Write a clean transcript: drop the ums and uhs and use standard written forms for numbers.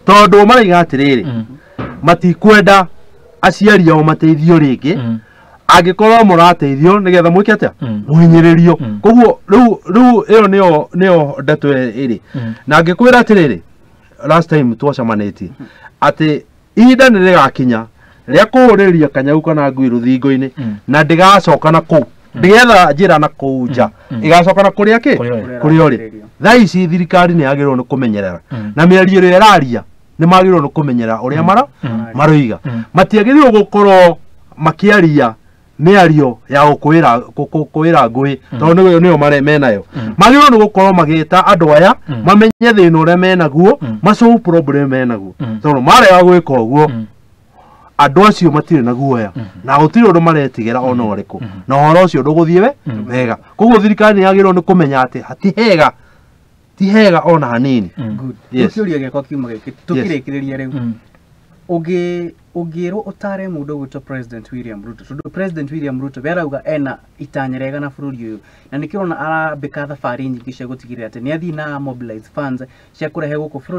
Tondũ maraiga atĩrĩrĩ, matikwenda aciari ao mateithio rĩngĩ, angĩkorwo mũrateithio nĩgetha mwĩke atĩa? Mũhinyĩrĩrio. Koguo rĩu ĩyo nĩyo ndeto ĩrĩ. Na ngĩkwĩra atĩrĩrĩ, last time twacemanĩtie atĩ ihinda nĩ rĩgakinya rĩa kũhũrĩrĩria kanyau kana ngui rũthingo-inĩ, na ndĩgacoka na kũu, ndĩgetha njĩra na kũu nja, ĩgacoka na kũrĩa kĩ? Kũrĩa ũrĩ. Kũrĩa ũrĩ. Thaa ici thirikari nĩ yagĩrĩirwo nĩ kũmenyerera, na mĩario ĩrĩa ĩraria nĩ magĩrĩirwo nĩ kũmenyerera ũrĩa maroiga. Matiagĩrĩirwo gũkorwo makĩaria mĩario ya gũkũĩra kũĩra ngũĩ, tondũ nĩyo menayo. Magĩrĩirwo nĩ gũkorwo magĩta andũ aya, mamenye thĩna ũrĩa menaguo, masolve problem menaguo, tondũ marega gwĩka ũguo, andũ acio matirĩ na guoya na gũtirĩ ũndũ maretigĩra ona ũrĩkũ, na ũhoro ũcio ndũgũthiĩ we wega. Koguo thirikari nĩ yagĩrĩirwo nĩ kũmenya atĩ hati hega, ti hega ona hanini. Good. Yes. Rĩu kĩũria gĩakwa kiuma gĩkĩ tũkĩrĩkĩrĩria rĩu, ũngĩrwo ũtare mũndũ ũgwĩtwo President William Ruto, tondũ President William Ruto we arauga ena itanya rĩega na bũrũri ũyũ, na nĩkĩo ũrona arambĩka thabarĩ nyingĩ cia gũtigĩrĩra atĩ nĩ athiĩ na mobilize funds cia kũrehe gũkũ bũrũri.